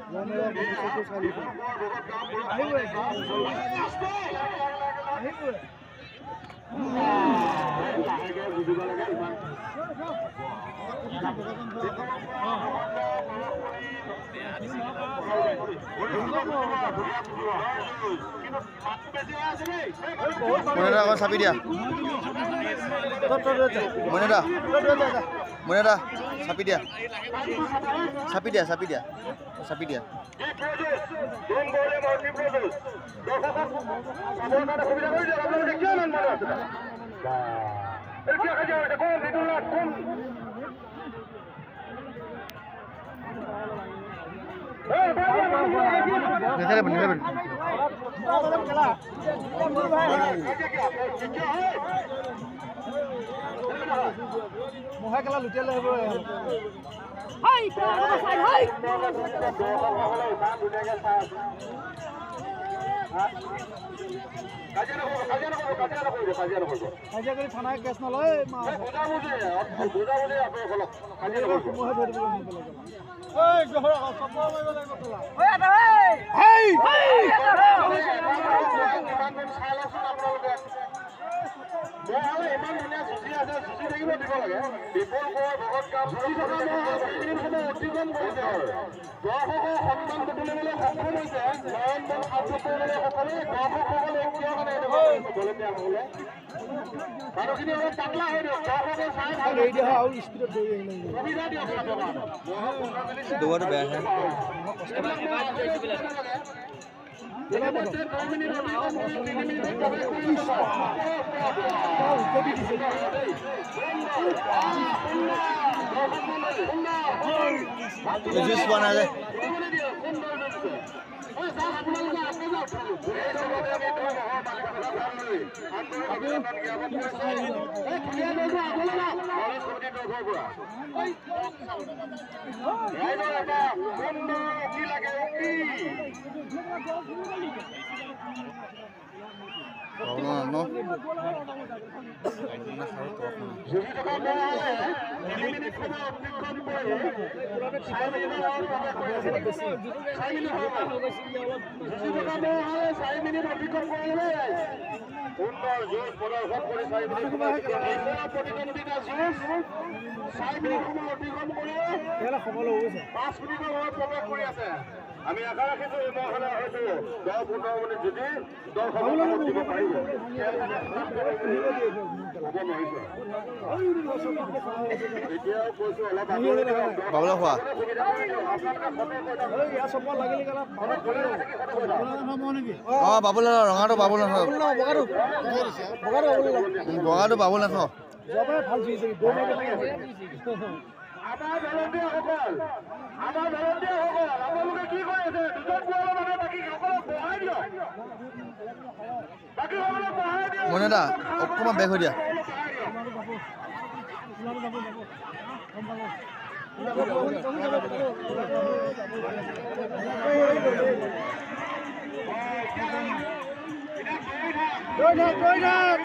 মইনা চাপি দিয়া, মইনা মইনা চাপি দিয়া, চাপি দিয়া, চাপি দিয়া, চাপি দিয়া। মহে খেলা লুটিয়াই লৈ আহিব। কাজিয়া কৰি থানাই কেছ নলয়। ইমান ধুনীয়া যুঁজি আছে, যুঁজি থাকিব দিব লাগে। বিপুল কোঁৱৰ ভগত গাঁও অতিক্ৰম কৰিছে, দৰ্শকৰ সন্মান বুটলিবলৈ সক্ষম হৈছে। নয়ন বন সাব্যস্ত কৰিবলৈ সকলোৱে দৰ্শকসকলে কিয় কাৰণে এনেকুৱা কৰিছে? ভলেণ্টিয়াৰসকলে মানুহখিনি অলপ পাতলা হৈ দিয়ক, দৰ্শকে চাই ভাল সুবিধা দিয়ক। দৌৰাটো বেয়াহে। যুঁজ পোৱা নাযায়। সুন্দৰ যুঁজ প্ৰদৰ্শন কৰি প্ৰতিদ্বন্দ্বিতা যুঁজ 4 মিনিট সময় অতিক্ৰম কৰি 5 মিনিটৰ সময় প্ৰৱেশ কৰি আছে। আমি আশা ৰাখিছো এই মহলে হয়তো 10-15 মিনিট যদি দৰ্শকক দিব পাৰিব। এতিয়াও কৈছো অলপ বাবুলা খোৱা। অ বাবুলা ৰঙাটো বাবুল নাথ, বগাটো বাবুল নাথ। আমাৰ ভলণ্টিয়াৰসকল, আমাৰ ভলণ্টিয়াৰসকল, আপোনালোকে কি কৰি আছে? দুজন পোৱালৰ বাবে বাকী সকলক বহাই দিয়ক, বাকী সকলক বহাই দিয়ক। মইনা অকণমান বেগ হৈ দিয়া। দৈ থাক, দৈ থাক।